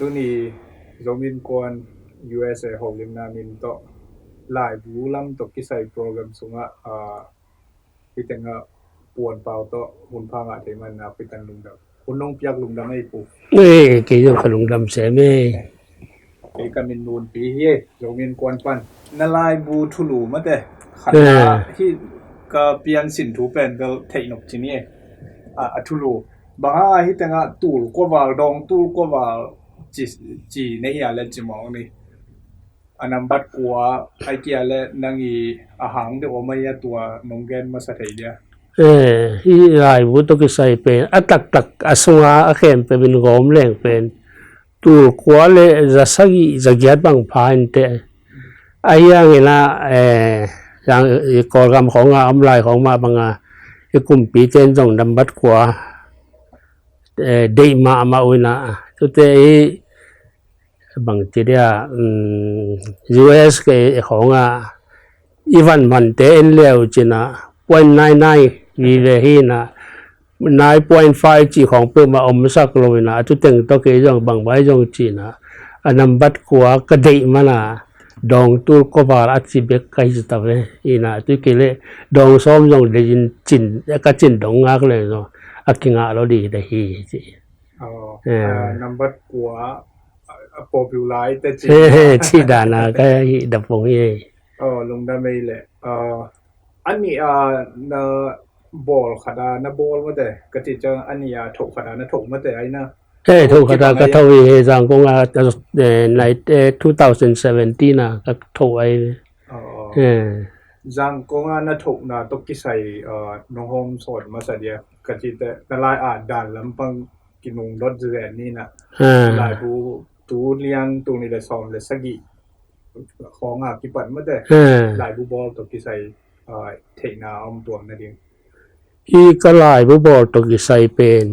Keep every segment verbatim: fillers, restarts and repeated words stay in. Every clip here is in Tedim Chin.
Tuni Zomi Innkuan U S A holimna min tawh laibu lam tawh kisai program sungah, ah, hih tengah Puan Pau tawh hun pha ngah thei man na pitan lungdam. Hun nong piak lungdam ei pu. Ei, kei zong ka lungdam sem ei. Kei ka min Nunpi hi ei, Zomi Innkuan pan. Na laibu thulu mate. Khat na hih ka pian sin thu pen bel theih nop ci ni ei. A, a thulu. Bang hang a hih tengah tul kuaval, dawng tul kuaval ci, ci na hi a le ci mawk ni. A nambat kua, ai kia le nang i a hang deuh om ai a tua nong gen masa thei dia. Eh, hih laibu tawh kisai pen a taktak a sunga a khempeuh in gawm leng pen tul kua le za sagih za giat bang pha inteh. Ahi hangin ah, eh, Kawlgam khawng a om lai khawng mah bang a i kumpite in zong nambat kua, eh, deih mahmah uh in ah. Tute i bang ci dia, um, U S K khawng a i van vante en leu cin ah point nine nine vive hi in ah, nine point five ci khawng peuhmah omsak lo in ah, a tu teng tawh kei zong bang bai zong ci in ah, a nambat kua ka deih man a dawng tul kuaval a ci bek ka hi ta ve in ah, tu kei le dawng sawm zong deih in cin, ka cin dong ngak le zong a kingah lo ding hi ci. Oh, eh, ah, nambat kua a popular te ci. He, he, ci dan a ka hi da pong hi. Oh, lungdam ei le. Ah, a nih a na bawl khat a na bawl mate, ka cih ciang a nih a thoh khat a na thoh mate ai na. He, thoh khat a ka thoh hi, he, Zangkong a, eh, nai, eh, two thousand seventeen a ka thoh ai. Oh. He. Zangkong a na thohna tawh kisai, ah, nong hawm sawn masa dia, ka cih teh, na lai a dan lampang kinung dot zen ni na. He. Laibu tu lian tul nih le sawm le sagih khawng a kipat mate. He. Laibu bawl tawh kisai, ah, theihna a om tuam nading. Hih ka laibu bawl tawh kisai pen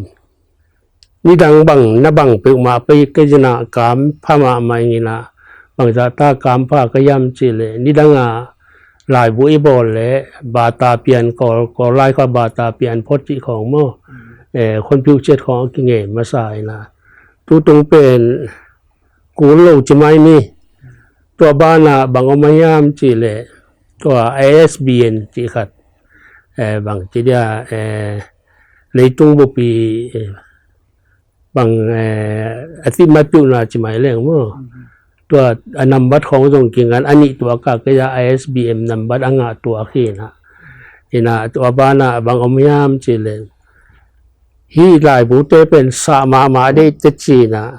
nidang bang na bang peuhmah pei ka zin ah kam pha mahmah ing in ah, bangzah ta kam pha ka hiam cih leh nidang a laibu i bawl leh bata pian kawl, kawl lai kha bata pian phot cih khawng maw. Eh, khonphiuh ciat khawng a kingei masa in ah. Tutung pen kul lo ci mai ni. Tua banah bang om a hiam cih leh tua I S B N cih khat, eh, bang ci dia, eh, leitung bupi, eh, bang, eh, a cih mattuhna ci mai leng maw. Tua a nambat khawng zong kingan a nih tua ka kei a I S B N nambat a ngah tua khi na. Ina tua banah bang om hiam cih leh hih laibute pen sah mahmah dei te ci na.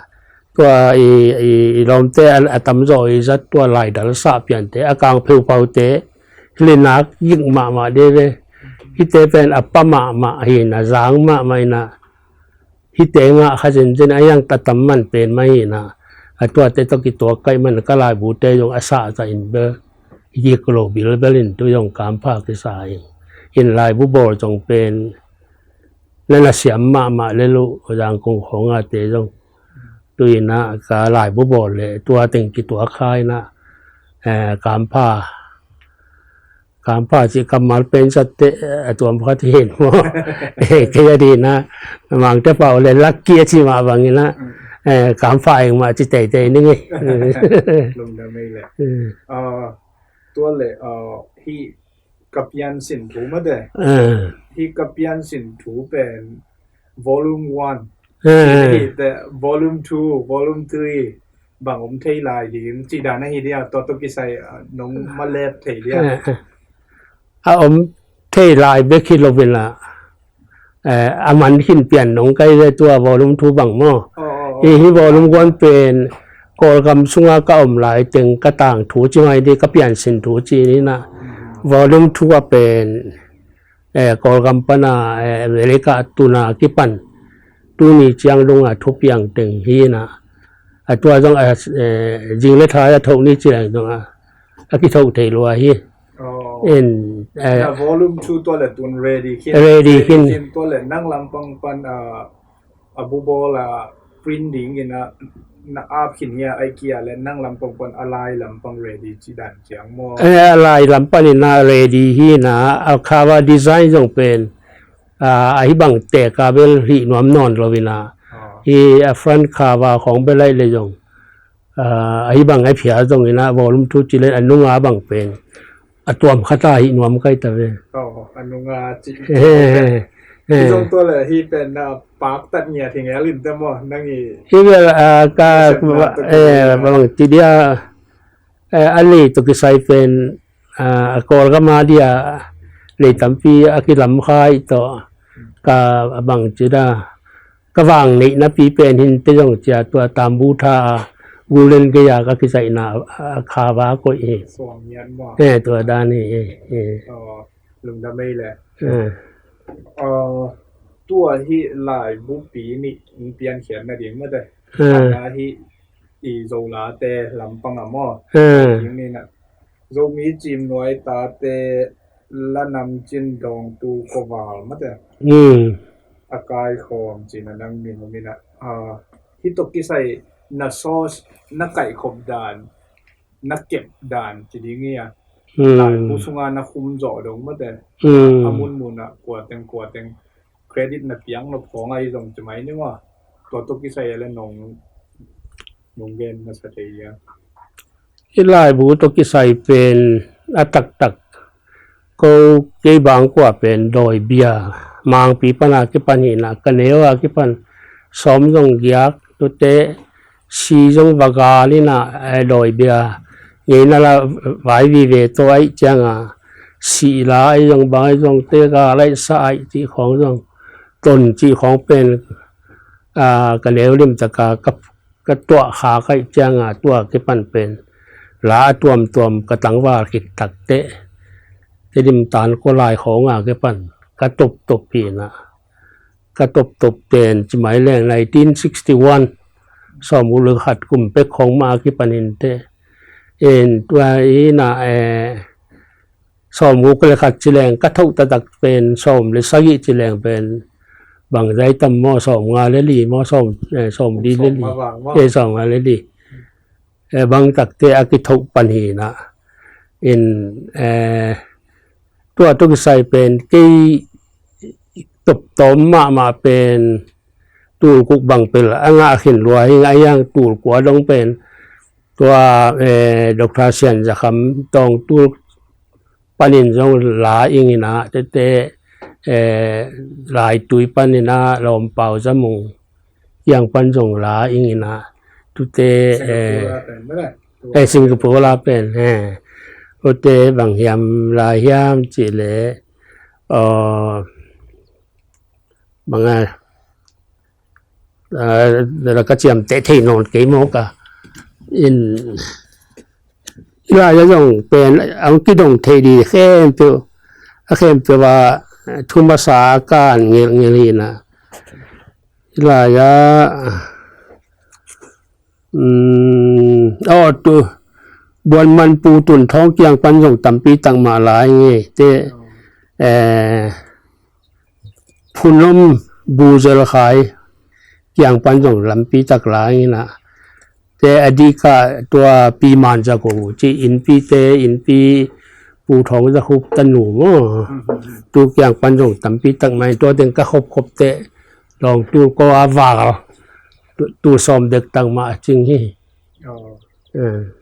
Tua i, i, i lawmte a, a tamzaw i zat tua laidal sah piante a kang pheupaute hilinak gik mahmah dei ve. Hihte pen a pa mahmah hi na, zang mahmah hi na. Hihte ngah kha zenzen a hiang ta tam man pen mah hi na. A tuate tawh kituak kaih man ka laibute zong a sah zah in bel gik lo bilbel in tu zong kampha kisa in. In laibu bawl zong pen na na siam mahmah le luh, Zangkong khawng a te zong. Tu in ah ka laibu bawl le tua teng kituak kha in ah, eh, kampha, kampha cih kammal pen sa teh, eh, a tuam khat hi in maw. Eh, kei a ding in ah Mangte pau le lucky a ci mah bang in ah, eh, kampha eng mah ci teitei ning ei. Lungdam ei le. Eh. Ah, tua le, ah, hih ka pian sin thu mate. Ah. Hih ka pian sin thu pen volume one. Ah. Hih te volume two, volume three. Bang om thei lai ding, cih dan ahi dia, tua tawh kisai, ah, nong malep thei dia. Ah, ah. A om thei lai bek hi lo in ah. Eh, a man khin pian nong kai ve tua volume two bang maw. Oh, oh, oh. Hih, hih volume one pen Kawlgam sunga ka om lai teng ka tangthu ci mai ding, ka piansin thu ci ni na. Mm. Volume two a pen, eh, Kawlgam pana, eh, America tuna kipan tuni ciang dong a thupiang teng hi na. A tua zong a, eh, zing le thai a thoh ni ci lai zong a, a kithoh thei lua hi. Oh. In, eh, na volume two tua le tun ready khin. Ready khin. Ready khin tua le nang lampang pan, ah, a bu bawl a print ding in ah, na ap khin hia ai kia le nang lampang pan a lai lampang ready ci dan ciang maw. Eh, a lai lam pan in ah ready hi na, a cover design zong pen, ah, a hi bang tek a bel hih nuam nawn lo in ah. Ah. Hi a front cover khawng bel aih le zong, ah, ahi bang a phia zong in a volume two ci le a nunga bang pen a tuam khat a hi nuam kai ta ve. Oh, a nunga ci. Eh, eh. Hi zong tua le hi pen na pak tat ngia thing el in te maw, nang i. Hi bel, ah, ka, eh, bang ci dia, eh, a lei tawh kisai pen, ah, a Kawlgam a dia lei tampi a kilam khai tawh ka bang ci da. Ka vang neih napi pen hin te zong cia tua tambu tha a gulen gei a ka kizaihna a kha va koih hi. Suang hian maw? Eh, tua dan hi, eh, eh. Oh, lungdam ei le. Eh. Oh, tua hi laibu pi nih in piankhiat nading mate. Eh. Ana hi i Zolate lampang a maw? Eh. Ding ni na. Zomi Cimnuai tate la namcin dawngtu koval mate. Hmm. A kaikhawm cina nang min um ina. Ah, hi tawh kisai na source, na kaihkhop dan, na kep dan ci ding hi a. Hmm. Laibu sunga na khum zawh dong mate. Hmm. A munmun a kuateng kuateng credit na piang nop khawng ahi zong ci mai ni maw. Tua tawh kisai a le nong, nong gen masa thei hia? I laibu tawh kisai pen a taktak ko kei bang kua pen dawibia, Mangpi pan a kipan hi na, ka neu a kipan sawm zong giak, tute si zong va gal hi na, eh, dawibia ngeina la vai vive tawh aih ciang a, sih la aih zong bang aih zong te gal aih sa aih cih khawng zong ton cih khawng pen, ah, ka neu lim tak a ka, ka tuah kha kaih ciang a tua kipan pen la a tuamtuam ka tangval khit tak teh Tedim tan ko lai khawng a kipan ka toptop hi na. Ka toptop pen ci mai leng nineteen sixty-one, sawmguk le khat kum pek khawng mah a kipan in te. In tua hi na, eh, sawmguk le khat ci leng ka thoh taktak pen sawm le sagih ci leng pen bang zai tam maw, sawmnga le li maw, sawm, eh, sawmli le li. Sawmnga vang maw? Eh, sawmnga le li. Eh, bang takte a kithoh pan hi na. In, eh, tua tawh kisai pen kei toptawm mahmah pen tulkuk bang pel a ngah khin lua hi, a hiang tulkua dong pen tua, eh, Doctor Sian Za Kham tawng tul panin zong la ing ina, tete, eh, Laitui pan ina, Lawmpau Za Mung kiang pan zong la ing ina, tute, eh, Singapore a pen, eh, Singapore a pen, eh, tute bang hiam la hiam ci le, oh, bang a, ah, la ka ciamteh thei nawn kei mawk a. In, i lai a zong pen ang kidong thei di khempeuh, a khempeuh a thu masa a kan ngelngel hi na. I lai a, um, aw, tu, Buan Man Pu Tun Thawng kiang pan zong tampi tak mah lai ngei te, eh, Phun Lom Bu Zel Khai kiang pan zong lampi tak lai ina. Te a dika tua Pi Man Za Ko ci, innpi te, innpi Pu Thawng Za Khup tanu maw. Tu kiang pan zong tampi tak mah in tua teng ka khopkhop te lawng tul ko a val. Tu, tul sawm dek tak mah a cing hi. Oh. Eh.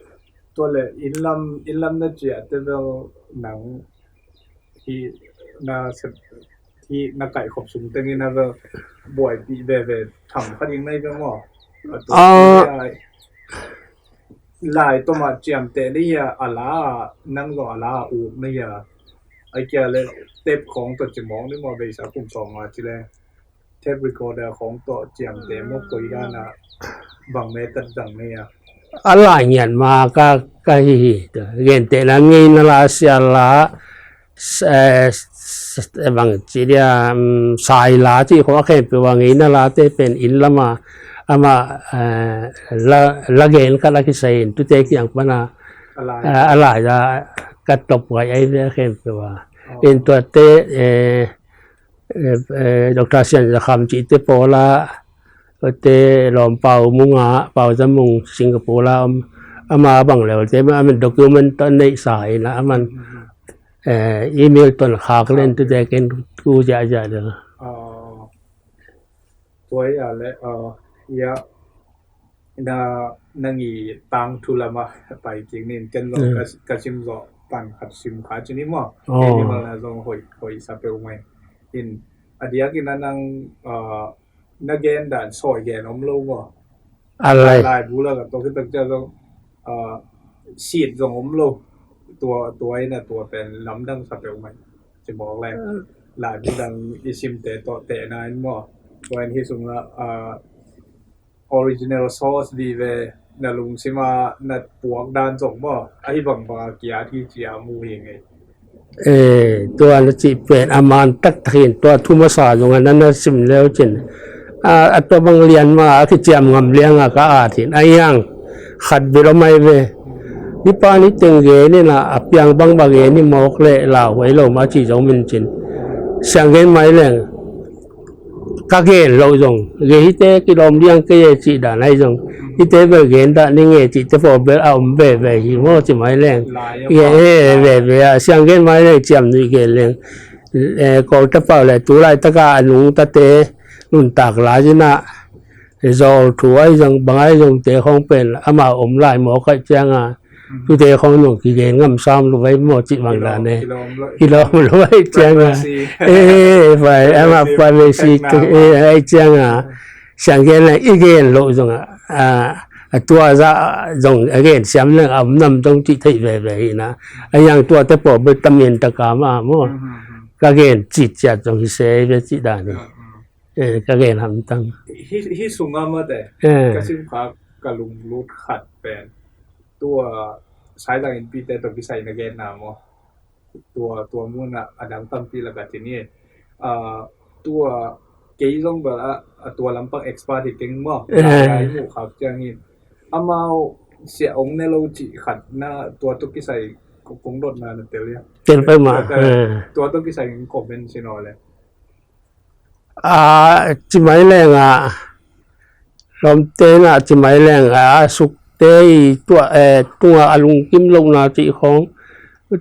Tua le, inn lam, inn lam na ciah te bel nang hi na sep, hi na kaihkhop sung tengin a bel buaipih veve tham kha ding na hi bel maw? A tua, ah, lai, lai tawmah ciamteh na hi a, a la, nang zong a la a uk na hi a. A kia le tep khawng tawh ci mawk ni maw, beisa kum sawm a ci le. Tape recorder khawng tawh ciamteh mawk koi dan a bang method zang nei a? A lai ngiat ma ka, ka hi hi. Gentehna ngeina la, sial la, s-, eh, s-, s-, bang ci dia, um, sai la ci khawng a khempeuh a ngeina la te pen inn lam a, ama, eh, la, la gen khat a kisai in tute kiang pan a, a lai, eh, a lai a ka top ngai ai ve a khempeuh a. Oh. In tuate, eh, eh, eh, Doctor Sian Za Kham cihte pawl a, te Lawm Pau Mung a, Pau Za Mung Singapore a om, ama bang leu te, ama document tawh neihsa in a, aman, eh, email tawh khak len tute ken ku ziahziah ding. Ah, tua hi a le, ah, Ya, na, nang i tangthu lama pai kik nin, ken zong ka, ka sim zawh pan khat sim kha ci ni maw. Animal na zong hoih, hoih sa peuh mai. In, a diakin a nang, ah, na gen dan sawi gen om lo maw. A lai. Laibu la ka tawk hi tak cia zong, ah, sit zong om lo. Tua, tua in a tua pen lamdang sa peuh mai. Ci mawk le. Laibu dang i simte tawh tehna in maw. Tua in hi sungah, ah, original source vive na lungsima na puak dan zong maw. Ahi bangbang a kiat hi cia mu hi ngei. Eh, tua na cih pen a man taktak in tua thu masa zong a na na sim leu cin. A, a tua bang lian ma a kiciam ngam liang a ka at hin. A iang khat bel om ai ve. Ni pa ni teng gen in a, a piang bang bang gen ni mawk le lau huai lo ma ci zong min cin. Siang gen mai leng. Ka gen loh zong, gen hite kilawm liang kei e cih dan ahi zong, hite bel gen dah ning e cih te pawl bel a om veve hi maw ci mai leng. Gen e veve a, siang gen mai leng ciam nuih gen leng. Eh, Kawl tapau le tu laitaka a nungtate nuntak lai zinah, zawl thu ahi zong, bang ahi zong te khawng pen amau om lai mawk aih cianga, tute khawng nung kigen ngam sam lo vai maw cih bang dan e. Kilawm lo vai cianga. Eh, vai ama privacy aih cianga. Siang gen le i gen loh zong a, a tua za zong a gen siam leng a om nam zong cih theih veve hi na. A yang tuate pawl bel tamin taka ma maw. Ka gen cih ciat zong hi se ve cih dan hi. Eh, ka gen hamtang. Hi, hi sunga mate. Eh. Ka sim kha ka lunglut khat pen. Tua Saizang Inpite tawh kisai na genna maw. Tua, tua munah a dang tampi lak a ti ni. Ah, tua kei zong bel a, a tua lampang expert hi keng maw. Eh. Lai, lai mu khak ciangin. Amau sia ong ne lo cih khat na tua tawh kisai kong dotna na tel ia. Tel pai mah. Tua, tua, eh, tua tawh kisai comment sin aw le. A, ci mai leng a, lawmte na ci mai leng a, a sukte i tua, eh, tunga a lungkim lohna cih khawng.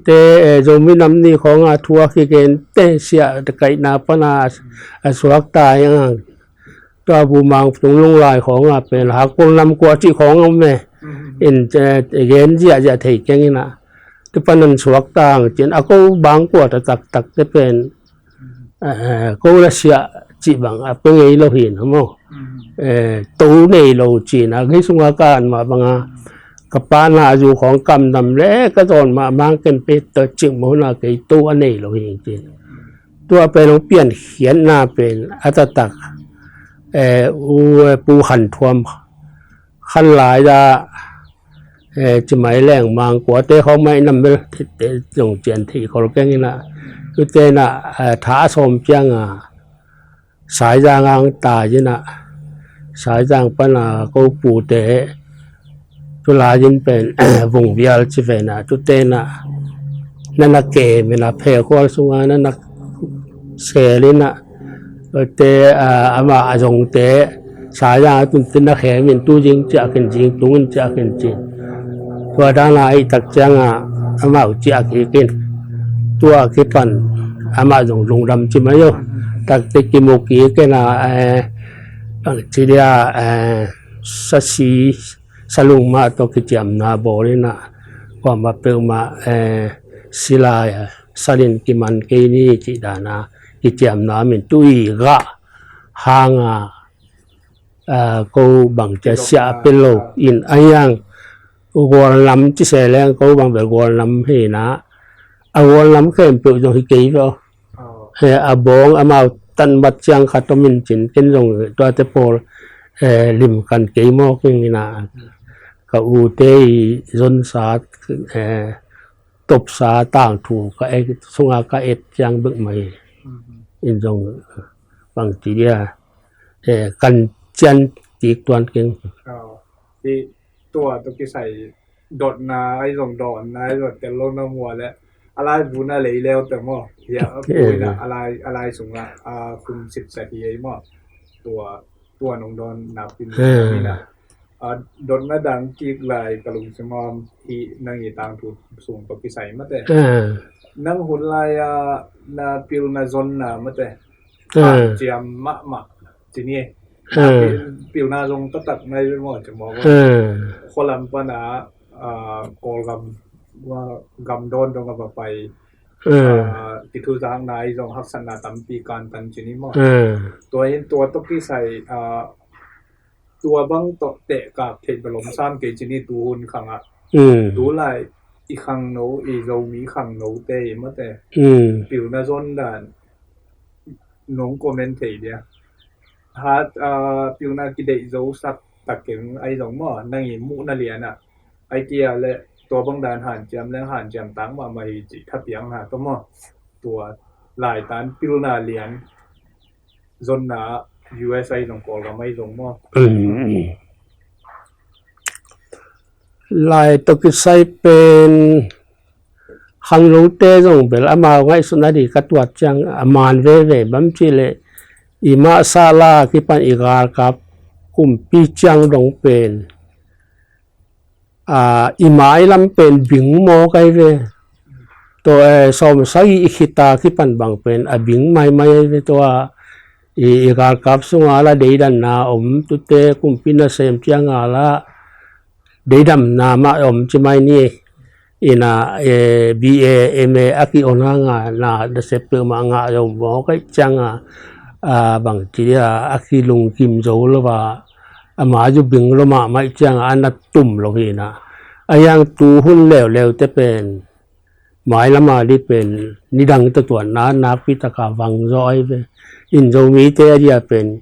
Te, eh, Zomi nam ni khawng a thu a kigen te sia kaihna pana a suakta i ang. Tua bu mang tung lunglai khawng a pen, Hakpol nam kua cih khawng om e. In, eh, gen ziahziah thei keng ina. Te panan suakta ang cin, a ko bang kua ta taktak te pen. Eh, ko la sia cih bang a pe ngei lo hin maw. Eh, to nei lo cin a, kei sunga ka an mah banga ka pa na zu khawng kamdam le ka zawn mah mang ken pe ta cing maw na kei to a nei lo hin cin. Tua pen hong piankhiatna pen a taktak, eh, u, eh, Pu Khan Thuam Khan Lai da, eh, ci mai leng mang kuate khawng mai nam bel zong cian thei khol keng ina. Tute na, eh, tha a sawm cianga Saizang ang ta ina. Saizang pana ko pute tu lai in pen Vung Vial ci vena tute na na na ke mena phe khual sunga na na sel ina. Te, ah, ama a zongte, Saizang a tunte na khe min tu zing ciah khin zing tung in ciah khin cin. Tua dana i tak cianga amau ciah kikin. Tua kipan ama zong lungdam ci mai o. Takte kimu kikin a, eh, bang ci dia, eh, sasi, salung mah tawh kiciamna bawl ina. Kuamah peuhmah, eh, sila, eh, salin kiman kei ni cih dana kiciamna min tu i gah hanga, ah, ko bang cia siah a pe lo in a hiang gualnam ci se leng ko bang bel gualnam hi na. A gualnam khempeuh zong hi kei ve aw. He, a bawng amau tanmat ciang khat om in cin ken zong tuate pawl, eh, lim kan kei mawk ing ina. Ka ute i zonsa, eh, topsa tangthu ka et, sunga ka et ciang bek mai. In zong bang ci dia, eh, kan cian kik tuan keng. Tua tawh kisai dotna ai zong dawnna ai zong tel lo na mua le a lai bu na lei leu te maw. Hia a puina a lai, a lai sunga a kum sitsa hi ei maw. Tua, tua nong dawn na pin ina. A dotna dang kik lai ka lungsim om hi nang i tangthu sung tawh kisai mate. Nang hun lai a na pilna zonna mate. Ciam mahmah ci ni. Ah. Pi-, pilna zong taktak nai ve maw, ci maw. Ah. Khualam pana, ah, Kawlgam, ah, gam dawn dong a va pai, ah, kithuzakna i zong haksatna tampi kantan ci ni maw. Ah. Tua in tua tawh kisai, ah, tua bang tawh tehkak theih bel om sam kei ci ni tu hun khangah. Mm. Tu lai i khangno, i Zomi khangnote i mate. Mm. Pilna zon dan nong comment thei dia. Hat, ah, pilna kideih zo sak takin ai zong maw, nang i muhna lianah. Ai tia le tua bang dan hanciam leng hanciam tak mahmah hi cih thapiang ha tawh maw. Tua laitan pilna lian zonna U S ai zong Kawlgam ai zong maw. Mm. Lai tawh kisai pen khangnote zong bel amau ngaihsutna di ka tuat ciang a man veve bang ci leh i mah sala kipan i galkap kumpi ciang dong pen, ah, i mailam pen bing maw kai ve. Tua, eh, sawm sagih i khita kipan bang pen a bing maimai ai ve tua. I, i galkap sunga la deidamna om, tute kumpi nasem cianga la deidamna mah om ci mai ni. Ina, eh, B A, M A a ki-on hanga na nasep peuhmah ngah zong maw kai cianga, ah, bang ci dia a kilungkim zo lo va. Ama zu bing lo mahmah cianga a na tum lo hi na. A yang tu hun leuleute pen mailama di pen nidang tawh tuanna nakpi taka vang zaw ai ve. In Zomite a dia pen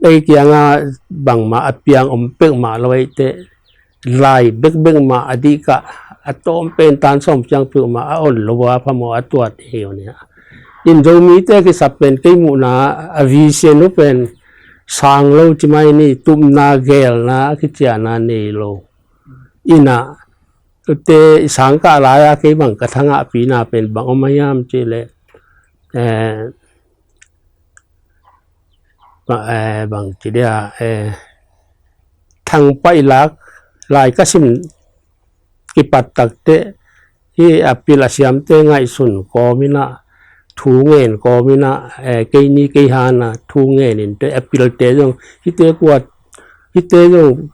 ei kianga bangmah a piang om peuhmah lo eite lai bekbek mah a dihkah a tawm pen tan sawm ciang peuhmah a on lo a phamaw a tuat hi uh nia. In Zomite kisap pen kei muhna a vision uh pen sang lo ci mai ni, tupna gelna a kiciana nei lo. Ina tute i sangkah lai-a kei bang ka thangahpina pen bang om a hiam ci leh, eh, ba-, eh, bang ci dia, eh, thangpaih lak lai ka sim kipat takte hi a pil a siamte ngaihsun kawmina thu ngen kawmina, eh, kei ni kei hana thu ngen inte a pilte zong hite kuat hite zong,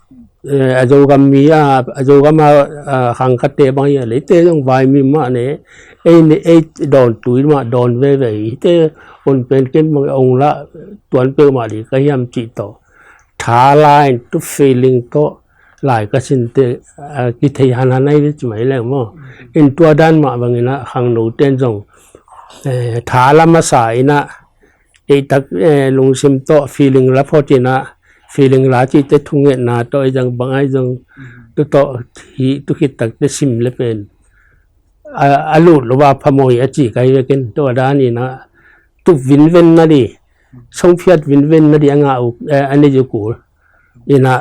eh, a Zogam mi a, a Zogam a, a, khangkhate bang hi a leite zong vai mi mah ne, ei ne, ei dawn tui mah dawn veve hi. Hite on pen ken bang ong la tuan peuhmah di ka hiam cih tawh. Tha lain tu feeling tawh lai ka sinte, a, kithei hanhan ai ve ci mai leng maw. In tua dan mah bangin a khangno ten zong, eh, tha la masa in a, ei tak, eh, lungsim tawh feeling la phot in a, feeling la cihte thungetna tawh ei zang bang ai zong, tu tawh hi, tu khit takte sim le pen a, a lut lo va phamaw hi a ci kai vekin tua dan in a tup vinvenna di, songphiat vinvenna di a ngah uh, eh, a nei uh kul. In a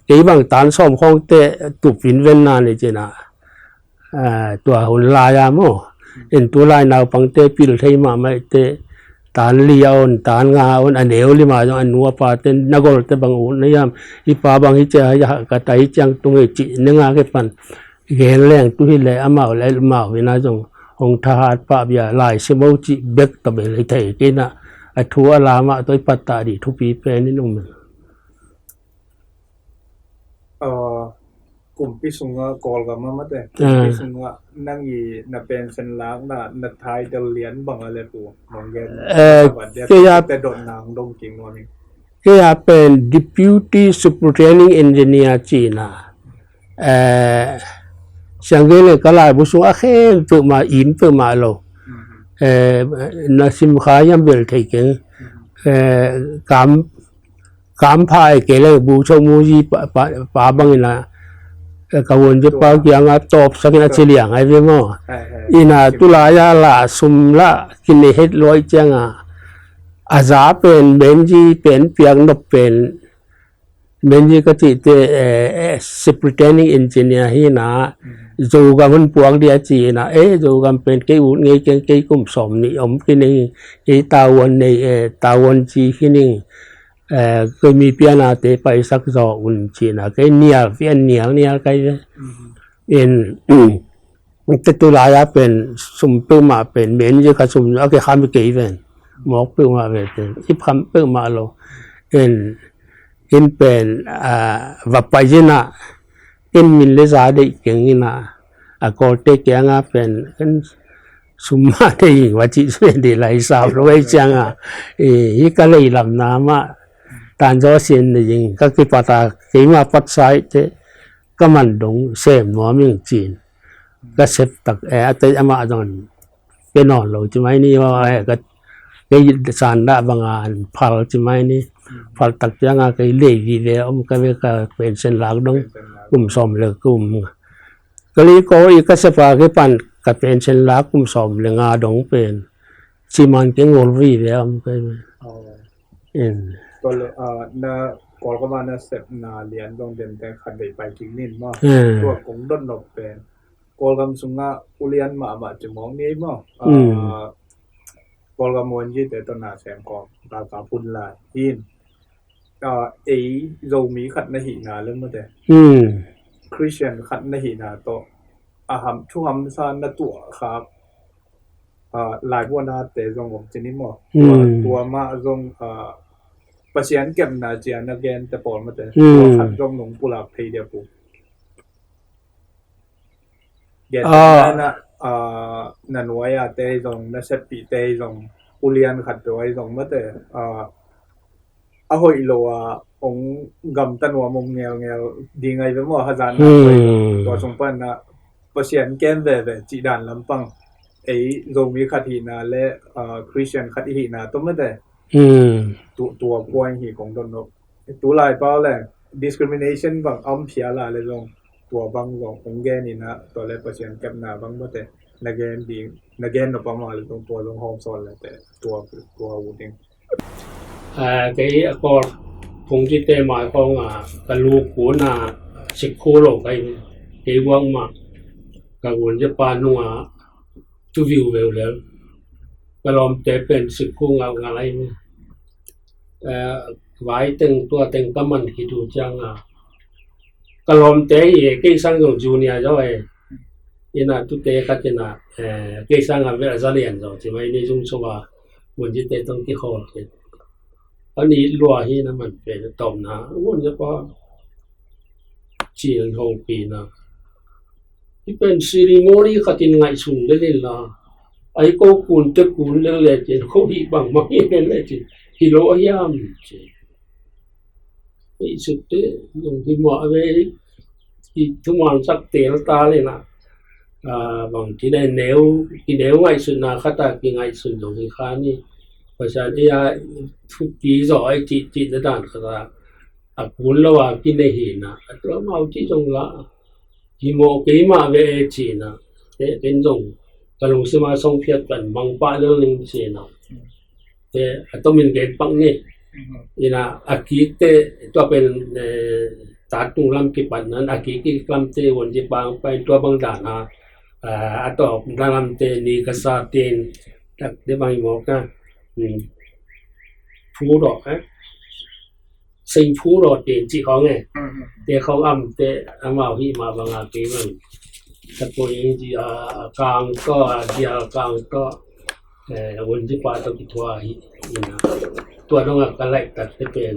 kei bang tan sawm khawngte tup vinvenna nei ci in a, eh, tua hun lai-a maw. In tu lai naupangte pil thei mahmah te tan li a on, tan nga a on, a neu lima zong a nu a pate na golte bang uh na hiam, i pa bang hi cia hi a ka tai ciang tung hi cih ne nga ke pan. Gen leng tu hi le amau le amau hi na zong hong thahat pah bia lai si mo cih bek ta bel hi thei kei na a thu a lamah tawh i pattah dih thupi pen in um. Kumpi sungah Kawlgam a mate, kumpi sungah nang i na pension lakna na title lian bang a le pu nong gen. Kei a te dot nang dong king nuam in. Kei a pen Deputy Superintending Engineer cihna. Eh, siang gen le ka laibu sung a khen peuhmah, im peuhmah lo. Eh, na sim kha hiam bel thei keng. Eh, kam, kam pha e kei le bu chau mu zi pa, pa, pa bang ina. Eh, ka won je pa kianga tawp sakin a ci liang ai ve maw. Ina tu lai a la sum la kin ne het loi cianga. A za pen, menzi pen, piak nop pen, menzi ka cihte, eh, eh, superintending engineer hi na, Zogam hun puak dia ci na, eh, Zogam pen kei ut ngei keng kei kum sawm nih om kining, kei tawon nei, eh, tawon ci kining, eh, kei mi pianate paisak zaw un ci na, kei nial, pian nial, nial kai ve. In, te tu lai a pen sum peuhmah pen, menzi ka sum a ke kham kei ven. Mawk peuhmah ve pen, i pham peuhmah lo. In, In pen, ah, va pai in ah, in min le za deih keng in ah, a Kawlte kiangah pen, in sum mah deih ing va cih suai deih lai sau lo ei ciangah, eh, hi ka lei lam na mah, tan zaw sin deih ing, ka kipat a, keimah patsa ih teh, ka man dong sem nuam ing cin. Ka sep tak, eh, a tei amah zong, kei nawn lo ci mai ni, aw, eh, ka, kei san dah banga an phal ci mai ni. Phal tak cianga kei lei vive om ka ve, ka pension lak dong kum sawm le kum nga. Ka lei ko i ka sep a kipan ka pension lak kum sawm le nga dong pen ci man kei ngol vive om ka ve. Aw. In. Tua le, ah, na Kawlgam ah na sepna lian zong den teng khat vei pai kik ning maw. Hmm. Tua kong dot nop pen Kawlgam sungah ulian mahmah ci mawk ni ei maw. Hmm. Ah, Kawlgam Wanjite tawh na sem kawm, galkap hun lai. Hin, ah, ei Zomi khat na hihna le mate. Hmm. Christian khat na hihna tawh, a ham, thuhamsa na tuah khak, ah, laibuanate zong om ci ni maw. Hmm. Tua, tua mah zong, ah, Pasian kepna cia na gente pawl mate. Hmm. Tua khat zong nong pulak thei dia pu. Gen ah, na, ah, na nuai a te zong, na seppih te zong, ulian khat tua zong mate, ah, a hoih lo a ong gamta nuam om ngelngel ding ai ve maw, hazatna. Hmm. Tua sung pan na Pasian kem veve cih dan lampang ei Zomi khat hihna le, ah, Christian khat i hihna tawh mate. Hmm. Tu, tua point hi kong dot nop. Tu lai pau le discrimination bang a om phial a le zong tua bang zong ong gen in a, tua le Pasian kepna bang mate na gen ding, na gen nop a ma le zong tua zong hawm sawn le te tua, tua uh ding. Ah, kei a Kawl phungcite mai khawng a ka luk hun a sik khu lo kai, kei buang mah ka gun je pa nung a tu viu veu lel. Ka lawmte pen sik khu ngau ngal ai mi. Eh, vai teng tua teng ka man khit uh ciang a, ka lawmte hi e, kei sang zong junior zaw e. Ina tute khat ina, eh, kei sang a vel a za lian zaw ci mai ni zung sung a, mun ci te tong ki khawl khit. Ani lua hi na man pen a tawm na, mun ci pa cil hong pi na. Hi pen ceremony khat in ngaihsun lel in la, ai ko kun te kun lel le cin, ko hi bang mang hi lel le cin, hi lo a hiam cin. Hi suk te, zong hi mawh a ve, hi thuman sak tel ta le na. Ah, bang ki ne neu, ki neu ngaihsutna khat a ki ngaihsun zong hi kha ni. Pasian ei a thupi zaw ai cih, cih na dan khat a. A kun lo a ki ne hi na. A tua mau cih zong la. Hi mawh kei mah ve e ci na. Te ken zong ka lungsim a song phiat pan bang pah lel ning ci na. Te a tomin gen pak ni. Ina a kik te tua pen, eh, ta tung lam kipan nan a kik kik lam te won ci pang pai tua bang dan a, eh, a tawp na lam te ni ka sa tin tak te bang i mawk na. Hmm. Phu dawh, eh. Sing phu dawh tin ci khawng e. Te khawng am te amau hi ma bang a kei bang. Ta ko ing ci a kang tawh, a dial kang tawh. Eh, won ci pa tawh ki thua hi. Ina. Tua dong a ka laih tak te pen.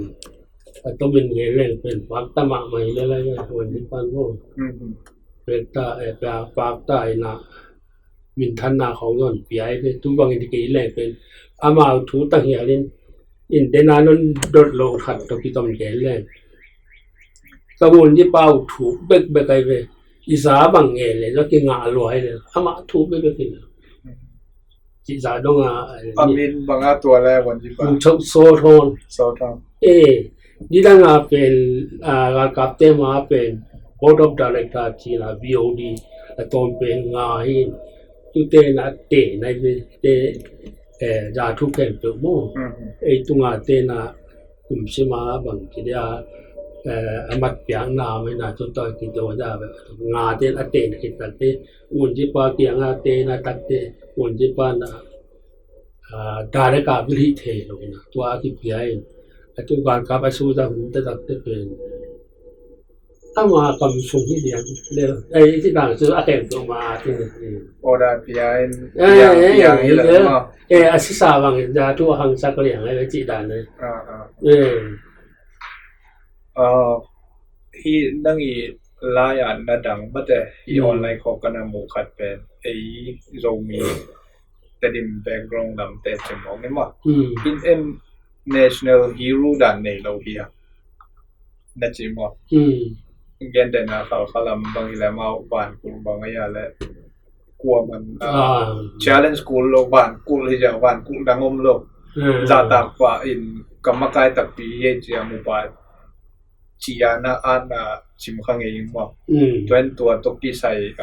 A tomin nge leng pen pak ta mahmah hi le lai won ci pa ngo. Pek ta, eh, pak ta ina. Minthanna khawng zong pia hi ve, tu bangin kei leng pen amau thu tang hial in, in dena non dot lo khat tawh kitom kei leng. Ka mun ci pau thu bekbek ai ve, i za bang nge le, zong kingah lua ai le, amah thu bekbek in. Ci za dong a, a min bang a tua le, wan ci pa. Pu Chok So Thon. So Thon. Eh, nidang a pen, ah, galkapte ma pen Board of Director ci la, B O D, a tawm pen nga hi. Tute na te nai ve te, eh, za thu pen pe mo. Ei tunga te na kum sima bang ci dia, eh, a mat piang na mai na tu toi ki do da ve. Nga te na te na ki ta te, un ci pa kiang a te na tak te, un ci pa na ah, direct a bil hi thei lo ina. Tua a kipia in. A tu galkap a su ta hun ta tak te pen. Ama kam sung hi lian. Le, ai, ti bang su a kem tu ma ti. Order pia in. Eh, pia, eh, pia eh, hi lo eh, ma. Eh, a sisa bang in, za tu a hang sak liang, eh, ci dan, eh. Ah, ah. Eh. Ah, hi nang i lai a na dang mate, hi online khawng ka na muh khat pen ei Zomi Tedim background lamte ci mawk ni maw? Hi en national hero dan nei lo hi a na ci maw? Gentehna Khalkha lam bang hi leh amau vankulh bang a hi a leh kuaman challenge kul lo, vankulh hi a, vankulh dang om lo. Zahtak pah in ka makai takpi hi ei ci a mu pah ci a na at na cim kha ngei maw? Tua in tua tawh kisai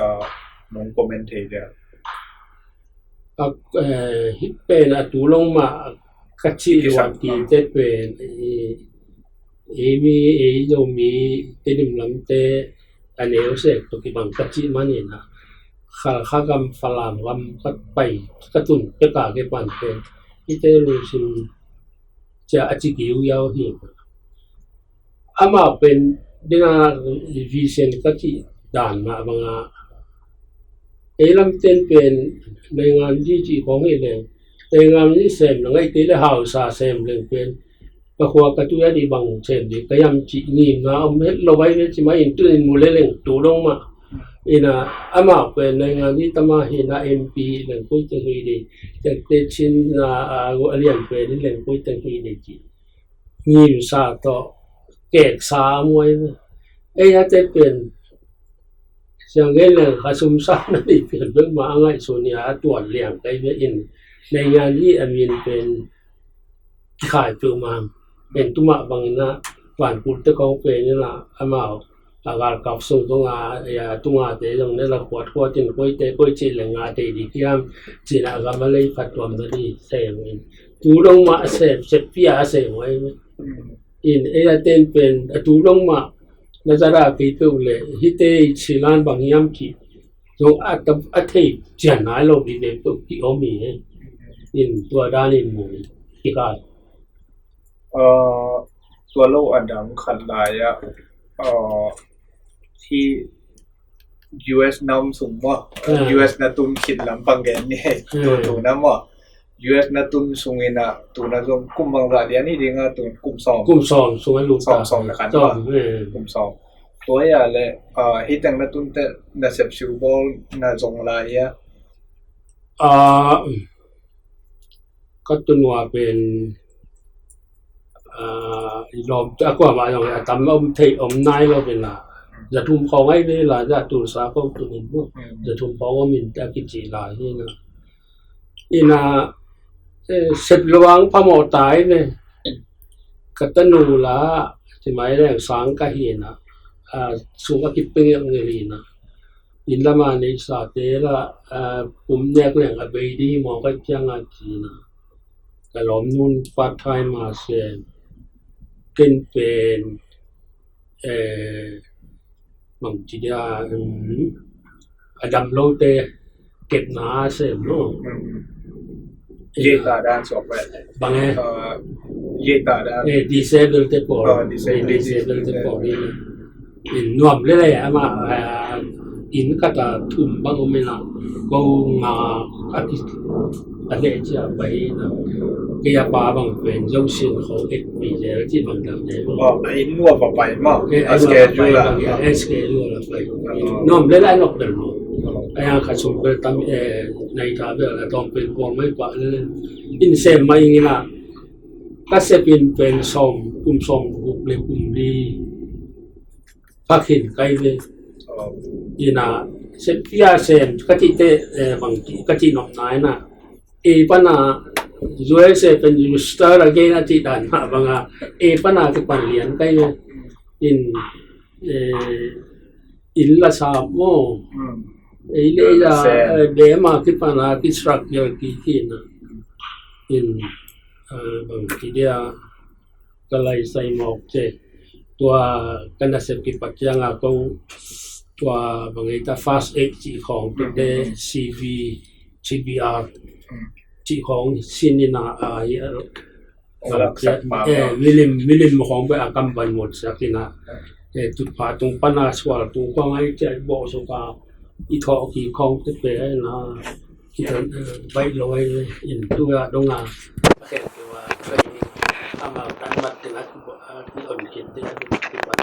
nong comment thei dia? Hih pen a tu long mah ka cih luat kite pen ei mi ei Zomi Tedim lamte a neu sek tawh kibang ka cih manin a Khalkha gam, Falam gam ka pai ka tun pek a kipan pen hihte lungsim cia a ci kiuiau hi. Amau pen dena vision ka cih dan mah banga ei lamten pen naingan di cih khawng hi leng naingan di sem na ngaih kei le hausa sem leng pen ka khua ka tui a di bang sem di ka yam cih ngimna om het lo vai ve ci mah in tunin mu le leng tu long mah ina amau pen naingan di tama hi na M P leng koi teng hi di teng te chin na a lian pen leng koi teng hi di cih ngimsa tawh keksa a muai ve. Ei a te pen siang gen leng a sumsa na nei pian bek mah a ngaihsun hi a a tuan liang kai ve in naingan di a min pen kikhai peuhmah pen tumah bangin a vankulhte kong pen in a amau a galkap sung tunga a tungate zong ne la khuatkhuat in koite koi cih leng a tei di kiam cina gam a lei phat tuam na di sem in tu long mah a sem seppia a sem ai in ei a ten pen a tu long mah na zara kei peuh le hite i cilan bang hiam cih zong a thei cian nai lo di ve peuh ki om hi he. In tua danin mu hi kikal. Tua lo a dang khat lai ah hi U S na om sung maw? U S na tun khit lam pang gen ni hei. Tu tu na maw? U S na tun sung ina tu na zong kum bang zah lian hi ding a tu kum sawm. Kum sawm sung a lut sawm sawm le khan maw? Kum sawm. Tua ya le hi teng na tun te na sep siu bawl na zong lai ya. Ka tun ua pen i lawmte a kuamah zong a tam a om thei om nai lo pen la za thum khawng ai ve la za Tulsa ko tun in mu za thum khawng om in a kici lai hi na ina sep luang phamawh tai ve ka tanu la ti mai leng sang ka hi na sung a kipeng ngel hi na inn lama neisate la pum nek leng a bei ding hi mawk a cianga cina ka lawm nun part time a sem ken pen bang ci dia a dam lote kepna a sem lo. Yei ta dan suak bai bang e yei ta dan disable te pawl disable te pawl in nuam lele ama in kata thum bang om ina ko nga a ki a leh cia pai na kei a pa bang pen zo sin kho ek pi zel ci bang dang ne a in nuam a pai ma a schedule a schedule a pai nuam lele a nok bel mo a yang kha sum bel tam nai ta bel a tawm pen kong mai pa lele in sem mai ina ka sep in pen sawm kum sawm guk le kum li ka khin kai ve ina sepia sem ka ti te bang ka ti nop nai na e pana U S A pen you start again a ti dan ma banga e pana ki pan lian kai ve in in la sa mo ei le ya de ma ki pana ki struggle ki ki na in bang ki dia ka lai sai mawk ce tua ka nasep kipat cianga ko tua bang ei ta first aid ci khawng te C V C V R ci khawng sin ina a milim milim khawng pe a kam ban mot sak ina tutpha tung pana sual tung khawng ai ciat bawh suka i thawh ki khawng te pe na baih lo ai in tu a dong a khen ke wa training ama kan mat ding a ki on kit ding a ki pa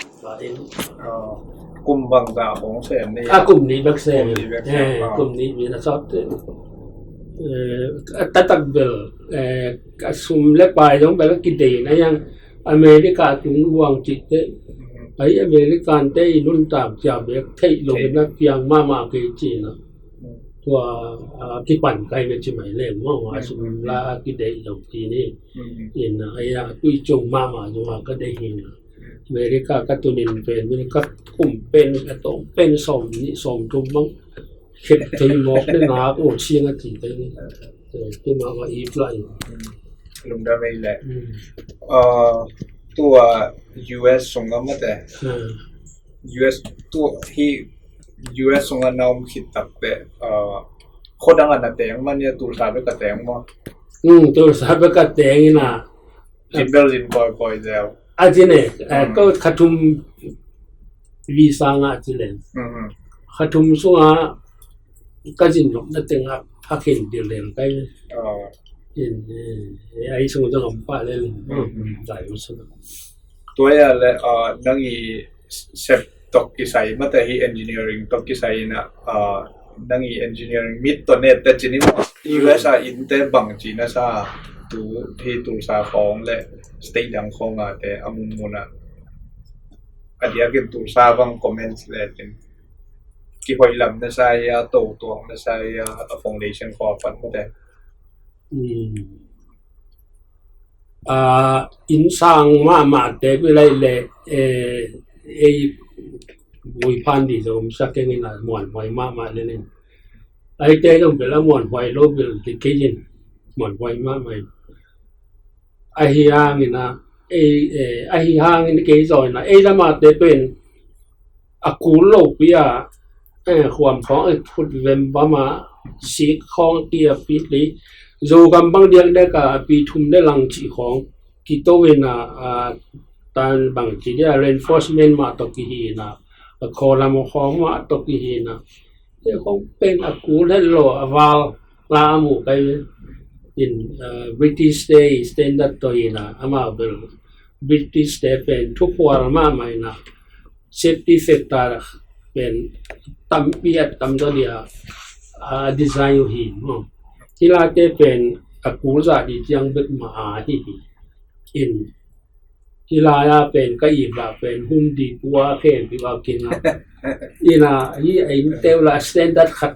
Kum bangzah hong sem ni? A, kum nih bek sem. Kum nih bek sem. Kum nih bek sem. A sawt te, a taktak bel, a sum le pai zong bel a kidei na, yang America tung buang cih te, a hi American te i nuntak cia bek theih lo na, piang mahmah kei ci na. Tua, a, kipan kai ve ci mai leng maw, a sum la a kidei lo ci ni. In a, a, a tui cung mahmah zong a ka deih hi na. America ka tunin pen, min ka kum pen, a tawng pen sawm nih sawm thum bang khep thei mawk ne, ngak uh ciang a ci te ni. Tuma ka i fly. Lungdam ei leh. Tua U S sung a mate. U S tua hi, U S sung a na om khit tak te, khuadang a na teng mah ni a, Tulsa bek a teng maw? Tulsa bek a teng ina. Zin bel zin kawikawi zel. A ci ne, ko kha thum visa ngah ci leng. Kha thum sunga ka zin nop na teng a, a khen dir leng kai. Ai sung zong om pah leng. Zai u sung. Tua ia le, nang i sep tawh kisai mate, hi engineering tawh kisai ina, nang i engineering mit tawh net te ci ni maw? U S a innte bangci na sa, tu hi Tulsa khawng le state dang khawng a te a munmun a, a diakin Tulsa bang comments le tin kihoih lam na sa ia, to tuang na sa ia, a foundation khawng a pan mate. Inn sang mahmah te pi lai le, ei buiphan di zong sa keng ina, muanhuai mahmah le nin. Ai te zong bel a muanhuai lo bel di kei in, muanhuai mahmah. Ahi hangin a, ei, ahi hangin kei zong ina, ei lamah te pen a kul lo pi a, khuam khawng a phut vem bam a, sik khawng a ki a pi li, Zogam bang diak dek a, a pi thum le lang cih khawng kito ina, a tan bang ci dia, reinforcement mah tawh kihi ina, a khawlam khawng mah tawh kihi ina, te khawng pen a kul het lo, a val la a mu kai in, British te standard tawh ina, amau bel British te pen thukhual mahmah ina, safety factor pen tampi a tamzaw dia a design uh hi maw. Hi lai te pen a kul zah di ciang bek mah a hi hi. In hi lai a pen ka i blah pen Home Depot a khen pi a kin a. Ina hi a in teu la standard khat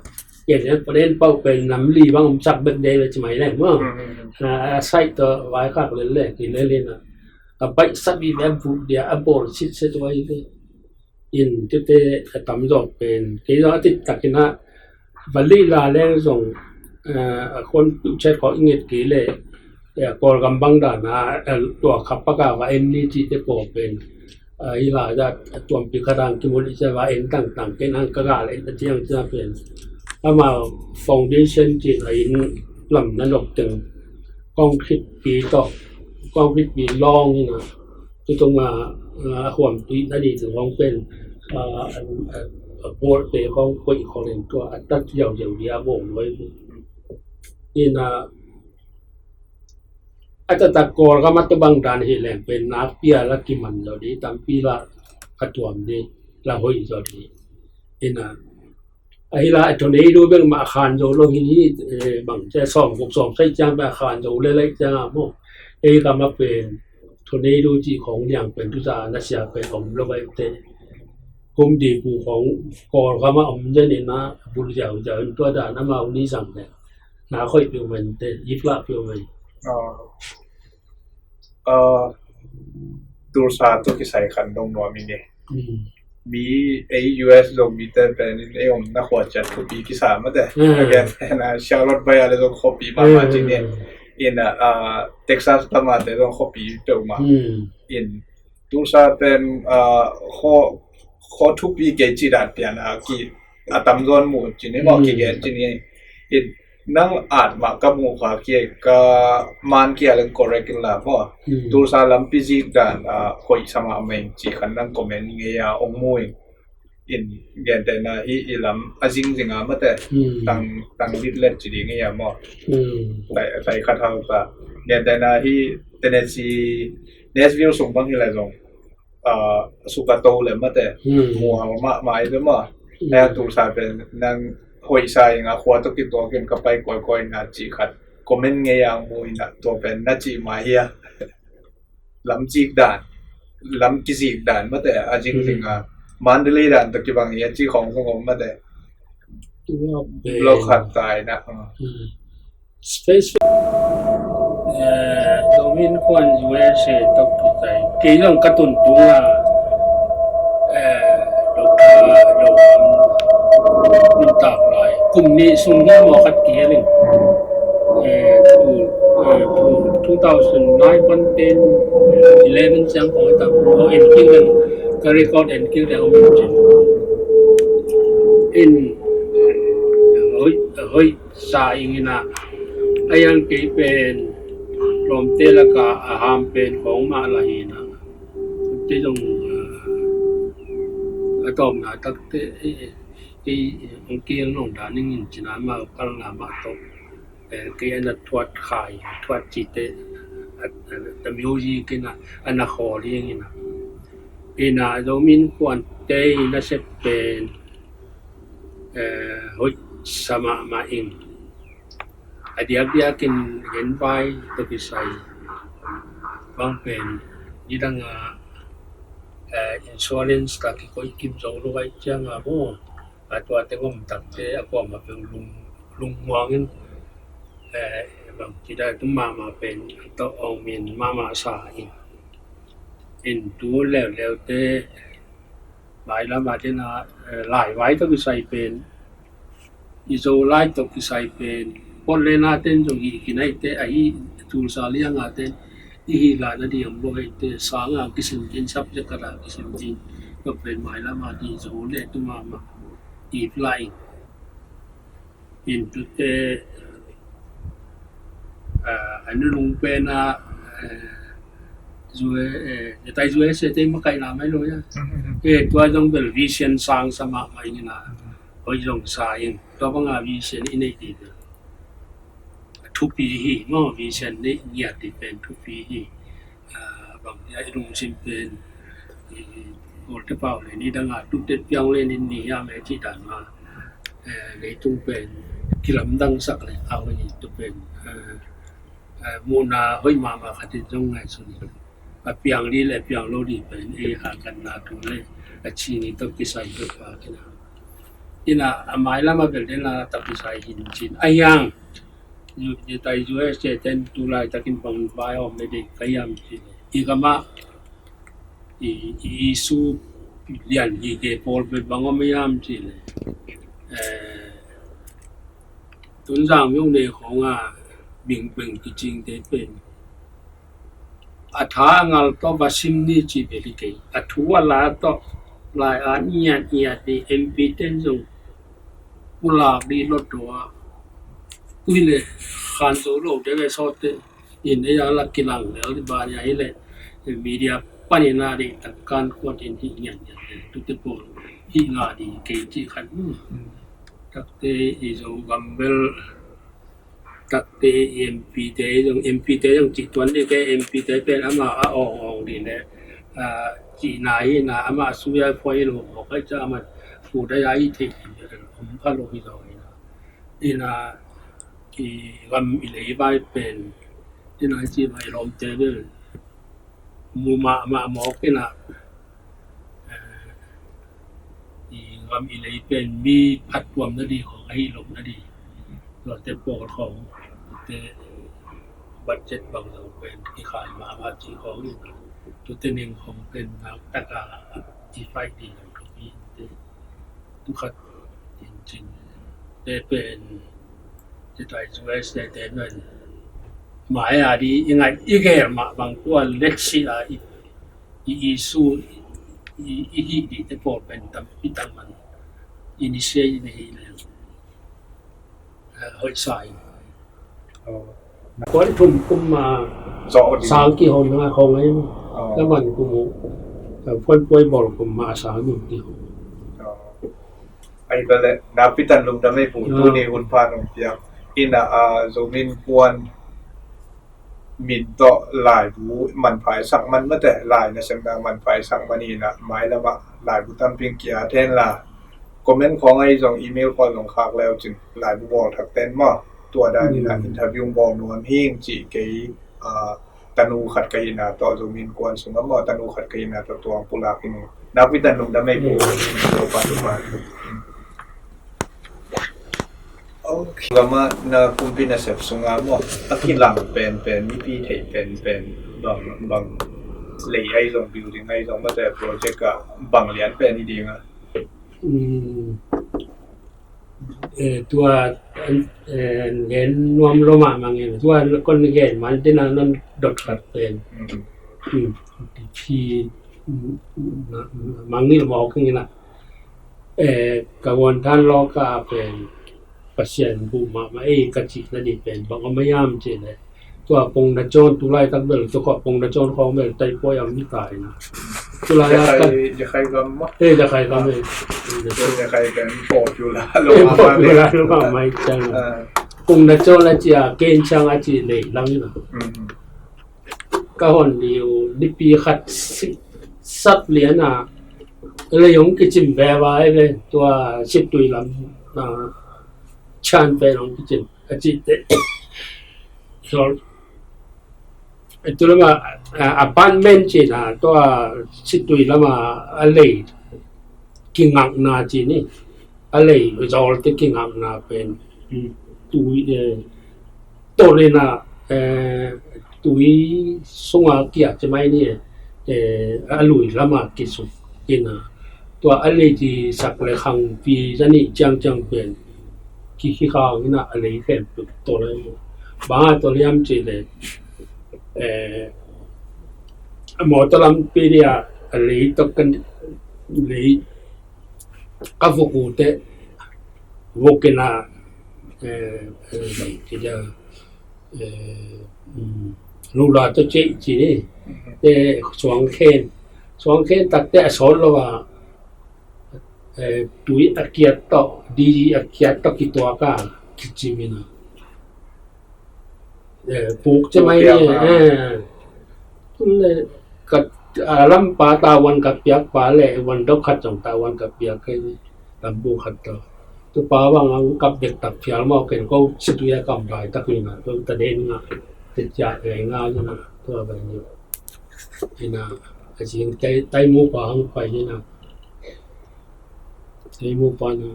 ken en palen pau pen nam li bang om sak bek dei le ci mai leng maw. A site tawh vai khak le le ki le le na. A baih sap i ve a buk dia a bawl sitset uh ahi ve. In tute a tamzaw pen kei zong a tittak ina va lih la leng zong a khuan tuchet khawng i nget kei le Kawlgam bang dan a tua khapak a va en ni cihte pawl pen hi lai zah a tuampi khat ang kimu lih cia va en tangtang ken ang ka gal en a ciang cia pen amau foundation cih a in lam na nop teng concrete pi tawh, concrete pi lawng ina, tutung a, a huam tui na ni tu hong pen, a, a, a, a bawlte hong koih khawng in tua a tat ziauziau dia bawng luai. Ina, a taktak Kawlgam a tua bang dan hi leng pen nakpi a la kiman zaw di, tampi la ka tuam di, la hoih zaw di. Ina, ahi la a tornado bek mah a khan zo lo hi, bang cia sawm guk sawm saih ciang bek a khan zo le laih ciang a maw. Ei gam a pen tornado cih khawng liang pen tuta na sia pen om lo bai te. Home Depot khawng Kawlgam a om zen ina bul ziauziau in tua dan amau ni zang le na khoih piu men te, i flah piu men. Tulsa tawh kisai khan dong nuam i ni. Mi ei U S Zomite pen in ei omna khua ciat thupi kisa mate. Again, na Charlotte bai a le zong khuapi mahmah ci ni. In Texas tam a te zong khuapi peuhmah. In Tulsa pen khaw, khaw thupi kei ci dan pian a ki a tamzaw in mu ci ni maw, kigen ci ni. In nang at mah ka mu kha kia, ka man kia leng correct in la maw. Tulsa lampi zik dan a hoih sa mahmah in ci khan nang comment ngei a ong mu in. In gentehna hi i lam a zingzing a mate, tang, tang litlet ci ding ngei a maw. Thai, thai khat hau ta. Gentehna hi Tennessee, Nashville sung bang hi lai zong ah, sukato le mate, hmm, mual mahmah i ve maw. Hmm. Hei a tulsa pen nang hoihsa ing a khua tawh kituakin ka pai kawikawi na cih khat comment ngei ang mu ina tua pen na cih mah hia. Lam cik dan, lam kizik dan mate a zingzing a, hmm, Mandalay dan tawh kibang hia cih khong khong om mate. Tua pen blog khat tai na. Hmm. Space. Eh, Zomi Innkuan U S A tawh kisai. Kei zong ka tun tung a, eh, Doctor Lo Kam nuntak lai. Kum nih sung hiam aw khat kihel in. Eh, tu, eh, tu, two thousand nine pan ten, eleven siang kong ta. Kong en king in, ka record en king in, kong en king in. In, eh, hoi, hoi. Sa ing ina, a iang kei pen lawmte laka a ham pen khong mah la hi ina. Te zong, ah, a tawpna takte, eh, eh, eh, ong kiel nong dan ning in cina mah kalna mah tawh, eh, kei ana thuat khai, thuat cite, a, a, ta music ina, ana khawl hi ing ina. Ina, Zomi Innkuante ina sep pen, eh, hoih sa mahmah ing. A diakdiakin genvai tawh kisai bang pen nidanga, eh, insurance ka kikoih kim zo lo ai cianga bo. A tua teng om takte a kuama peng lung, lungmuangin, eh, bang cida tu mahmah pen tawh ong min mahmah sa in. In tu leuleu te, mailam a tena, eh, laivai tawh kisai pen, i Zolai tawh kisai pen, Portland a ten zong hi kinaite ahi, Tulsa liang a ten i hi la na diam lo hei te, sanga kisim kin sap ze kata kisim kin, tawh pen mailam a di Zolai tu mahmah i flying. In tute, ah, a nunung pen a, eh, zue, eh, netai zue se te makaihna mai lo ya. Eh, tua zong bel vision sang sa mahmah ing ina. Hoi zong sa ing. Tua banga vision i nei ti bel. Thupi hi, maw vision nei ngiat ti pen thupi hi. Ah, bang hia i lungsim pen, i, i, Kawlte pau le ni danga tute piang le ni ni hiam e ci dan ma, eh, leitung pen kilamdang sak le au ni tu pen, eh, eh, muhna hoih mahmah khatin zong ngai sun. A piang li le piang lo li pen, eh, a kanna tu le, a ci ni tawh kisai pek pa kina. Ina a mailam a bel den a tawh kisai hin cin. A hiang, Yu-, yu tai U S A ten tu laitakin bang vai om le dei ka hiam cih leh. I gam ah, i, i issue lian gige pawl pen bang om hiam cih leh. Eh, Tonzang myo ne khong a Bing Beng kicing te pen. A tha a ngal tawh va sim ni ci bel hi kei. A thu a la tawh lai a ngiat ngiat ni M P ten zong pulak di lot dua. Ui le khan zo lo de ve sawte in ei a la kilang lel di ba nia hi le media panin a di tak kan kuat in hi ngiat ngiat le tute pawl hi nga di kei ci khan. Takte i Zogam bel takte i M P te zong, M P te zong cih tuan dih ke M P te pen amah a awng awng dih leh, ah, cihna hi na amah a sui a phuai lo mawk ai ca amah fu dai a i theih dih leh om kha lo hi zaw hi na. Hi na i gam i lei vai pen hi na i cih mah i lawmte bel mu mahmah mawk hi na. Eh, i gam i lei pen mi phattuam na di khong ahi lo na di. Tuate pawl khong, tuate budget bang zong pen i khai mahmah ci khong in. Tuate ning khong pen nak taka i fight di lo thupi te. Tu khat in cin te pen te tai U S te te pen mai a di i ngai i gel mah bang tua leksi a i i issue i, i hih dih te pawl pen tampi tak man initiate i hih leh, eh, hoih sa in. Kuan thum kum ma sang kihon nga khong ai. Ka man kum uh, eh, puan puai bawl kum ma sang kihon. Ai bale napi tan lungdam ei pu, tuni hun pha nong piak ina, ah, Zomi Innkuan min tawh laibu manpha i sak man mate, lai nasepna manpha i sak man hi-in ah, mailam ah laibu tampi kia hen la, comment khawng ahi zong, email khawng zong khak le uh cin, laibu bawl thak ten maw, tua dan in ah interview bawl nuam hing cih kei, ah, tanu khat ka hihna tawh, Zomi Innkuan sungah maw, tanu khat ka hihna tawh tua hong pulak hi ing. Nakpi takin lungdam ei, Pu. Topa thupha. Ok. Gam ah na kumpi nasep sungah maw, a kilang penpen, mipi theih penpen, bang, bang lei ahi zong, building ahi zong, mate, project ah bang lian pen hi ding a? Tua gen nuam lo mahmah ing. Tua kon gen man ding a, non dot khat pen, phi, mangngilh mawk ing in ah, ka guanthan lawka pen Pasian buh mahmah ei ka cihna ding pen bang om a hiam cih leh, tua Pongdachawn, tu laitak bel, tua Pongdachawn khawng bel taipuai a om hi ta in ah. Tu laitak Rakhine gam maw? Eh, Rakhine gam, eh. Rakhine gam popular lo, popular lo mahmah hi ciang. Pongdachawn a ci a, Kencang a ci lei lam in ah. Ka hon liu nipi khat sap lian a, lei hong kicim veva hi ve, tua Situi lam, ah, Chan pen hong kicim a cihte. So, tu lam a, ah, apartment cihna, tua Situi lam a, a lei kingakna ci ni. A lei zawlte kingakna pen tui, eh, tawlina, eh, tui sunga kiak ci mai ni, eh, a lui lama kisuk ina. Tua a lei ci sak le khangpi za nih ciangciang pen kikhikha ina, a lei khempeuh tawlai. Banga tawliam ci le, eh, a mawtaw lampi dia a lei tawh kan lei a vok uh teh, vok in a, eh, eh, ci dia, eh, um, lula tawh ceh ci ni, eh, suangkhen, suangkhen takte a sawt lo a, eh, tui a kiat tawh, di a kiat tawh kituak a, kicim in a. Eh, puk ci mai ni, eh. Tun le, ka, a lampa tavuan ka piak pa le, vuan dok khat zong tavuan ka piak kei ni, lambu khat tawh. Tu pa bang ang kap dek tak phial maw, ken ko Situi a kam lai tak ni na, tu ta den nga, te cia e nga ni na, tu a bai ni. Ina, a sing tai, tai mu pa ang pai ni na. Ei mu pa na.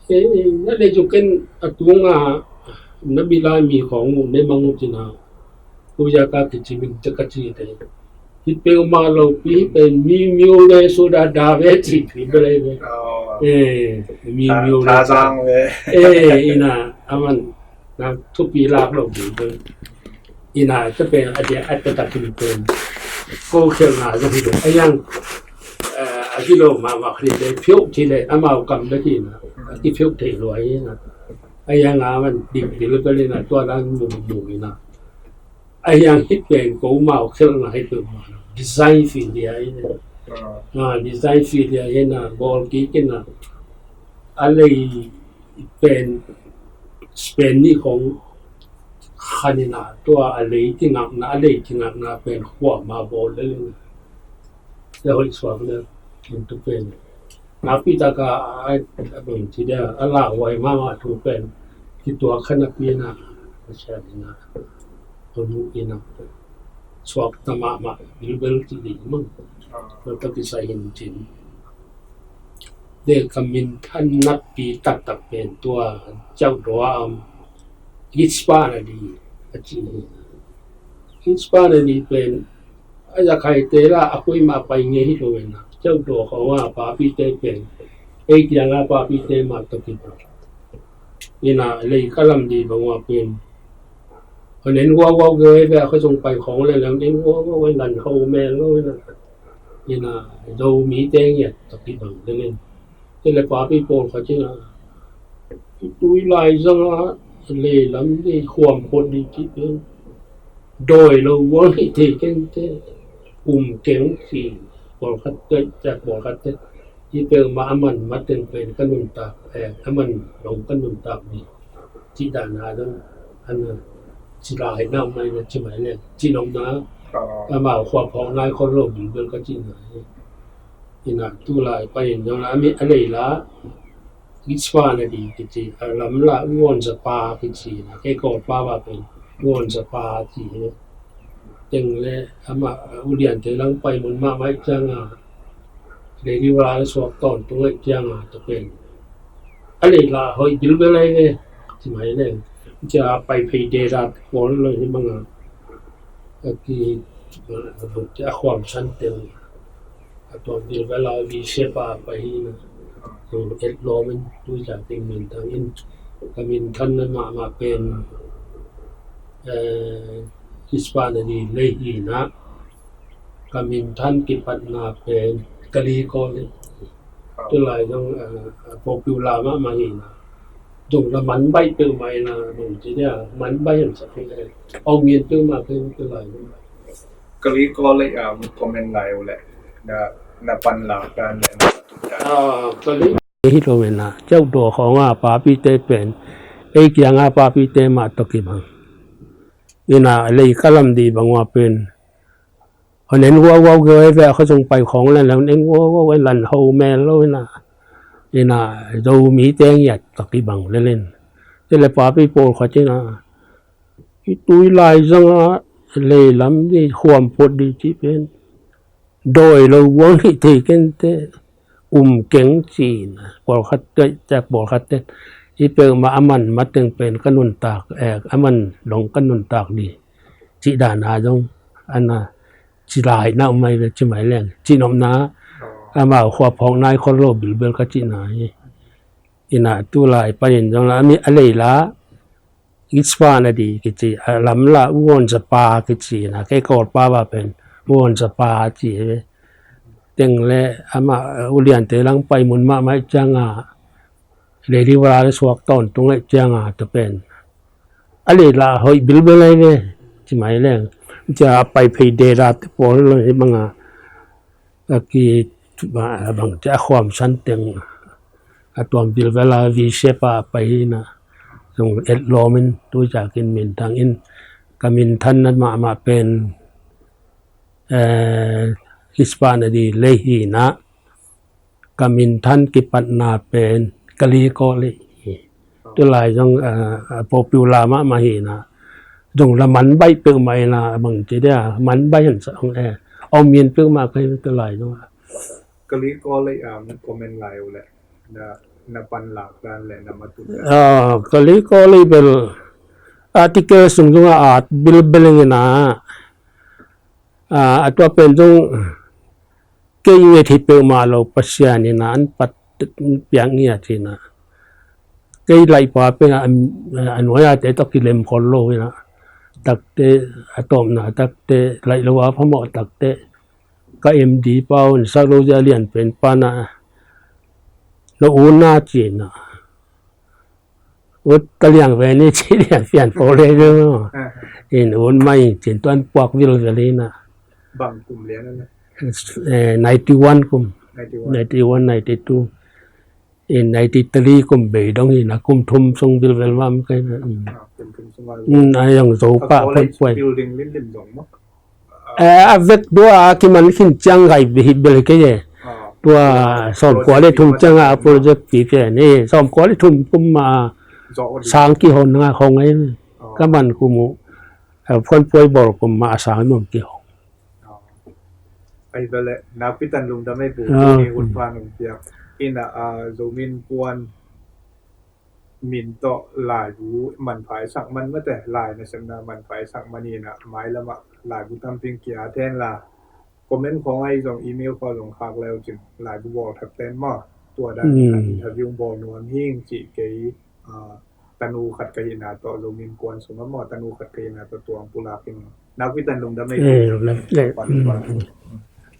Eh, na le cu ken a tunga na bilai mi khawng mu ne mang mu ci na. Kuya ka kicimin te ka ci te. Hih peuhmah lo pi, hih pen mi miu le suda da ve ci pi bel ei ve. Eh, mi miu le suda. Eh, ina, aman na thupi lak lo pi bel. Ina, te pen a dia a te takin pen. Ko khelna zong hi lo. A yang, eh, a kilo mahmah khin le, phiuh ci le, amau kam bek hi na. A kiphiuh thei lo hi na. A yang a man dik bil bel hi na, tua dan mu mu hi na. A yang hih pen ko mau khelna hi peuhmah. Design failure hi na. Ah, design failure hi na, bawl kik hi na. A lei pen, pen nih khong khan in a, tua a lei kingakna, a lei kingakna pen khua ma bawl le leng. Le hoih suak le, kin tu pen. Nakpi taka a, a bang ci dia, a lauhuai mahmah thu pen. Kituak khan a pi na, a sia ding a. Honu in a. Suak ta mahmah, bilbel ci ding mang. Lo ta kisai hin cin. Te ka minthan nakpi taktak pen tua, Caudaw a om, Hispa na di, a ci hi. Hispa na di pen, a za khai te la, a khui ma pai nge hi lo na. Caudaw khong a papi te pen, ei kiang a papi te ma to ki pa. Ina lei ka lam di bang ua pen. Hon en guauguau ge ve a kha zong pai khong le lam en guauguau en lan ho mel lo ina. Ina Zomi te ngiat tak i bang deng in. Te le papi pawl khat ina. Tui lai zang a le lam di khuam khot di ci pen. Dawi lo guang hi thei keng te. Um keng si pawl khat te, cak pawl khat te. Ci peuhmah a man mateng pen ka nuntak, eh, a man lo ka nuntak ding. Cih dan a dong, a na. ci lai na mai na ci mai le ci nong na. Amau khua phawng nai khol lo bilbel ka ci na hi. Ina tu lai pa in zong la a mi a lei la Ispa na di kici a lam la uon za pa kici na ke ko pa ba pen uon za pa ci he. Teng le ama ulian te lang pai mun ma mai ciang a lei di wala le suak ton tu ngai ciang a to pen a lei la hoi bilbel ai ve ci mai le. Cia pai phei de da pol lo hi manga a ki a khuam san teng a tuam bilbel a vi siapa pai hi na. Et lawm in tui ca ting min tang in ka min than na mahmah pen Ispa na di lei hi na. Ka min than kipatna pen ka li ko le tu lai zong popular mahmah hi na. Zong la man baih peuhmah hi na, bang ci dia man baih han sak hi le aw min peuhmah pen tu lai zong ka li ko le a mun comment lai uh le na na pan lak dan le na tu dan. Ka li hi lo men na ceu do khong a papi te pen ei kiang a papi te mah to kibang. Ina lei ka lam di bang wa pen. Hon en guau guau ge ve kho zong pai khong len len en guau guau en lan ho mel lo ina. Ina Zomi te ngiat ka kibang len len. Te le papi pawl khat ina i tui lai zanga lei lam di khuam phot di ci pen. Dawi lo guang hi thei ken te um keng ci na. Pawl khat te, pawl khat te i peuhmah a man mateng pen ka nuntak, a man dong ka nuntak di. Ci dan a zong ana ci lai na um mai ve ci mai leng ci nopna. Amau khua phawng nai khol lo bilbel ka ci na hi. Ina tu lai panin zong la a mi a lei la Ispa na di kici a lam la uon za pa kici na ke kol pa ba pen uon za pa ci ve. Teng le ama ulian te lang pai mun ma mai ciang a lei di wala le suak ton tu ngai ciang a to pen a lei la hoi bilbel ai ve ci mai leng. Cia pai phei de da te pol lo hi manga a ki bang cia khuam san teng a tuam bilbel a vi siapa pai hi na. Zong et lawm in tu ca kin min tang in ka min than na mahmah pen Ispa na di lei hi na. Ka min than kipatna pen ka li ko le hi. Tu lai zong popular mahmah hi na. Zong la man baih peuhmah hi na bang ci dia man baih han sak hong e aw min peuhmah ka hi tu lai zong. Ka li ko le a mun comment lai uh le na na pan lak dan le na ma tu dan. Ka li ko le bel article sung zong a at bilbel ina. A tua pen zong kei nget hi peuhmah lo Pasian ina an pat piang ngia cina. Kei laihpa pen a nuai a te tawh kilem khol lo ina. Takte a tawpna takte laih lo a phamawh takte ka M D pau in sak lo zia lian pen pana na una cina. Ut ka liang ve ni ci lian pian po le no. In un mai cin tuan puak vil ve le na. Bang kum lian na. Ninety one kum. Ninety one, ninety two. In ninety three kum bei dong hi na kum thum sung vil vel mam kai na. Ai ang zo pa pon puai. A vek dua a kiman khin ciang gai hi bel ke ye. Tua sawm kua le thum ciang a project pi ke ni sawm kua le thum kum ma sang ki hon nga khong ai. Ka man kum u phon puai bol kum ma sang mom ki hon. Ai bel le nakpi tan lungdam ai bu ni hun pan piak ina a Zomin kuan min tawh laibu manpha i sak man mate lai nasepna manpha i sak man ina mailamah laibu tamping kia then la comment khawng ai zong email khawng zong khak leu cin laibu bawl thak ten maw tua dan interview bawl nuam hing cih kei tanu khat ka hina tawh Zomin kuan sungah maw tanu khat ka hina tawh tuam pulakin nakpi tan lungdam ei.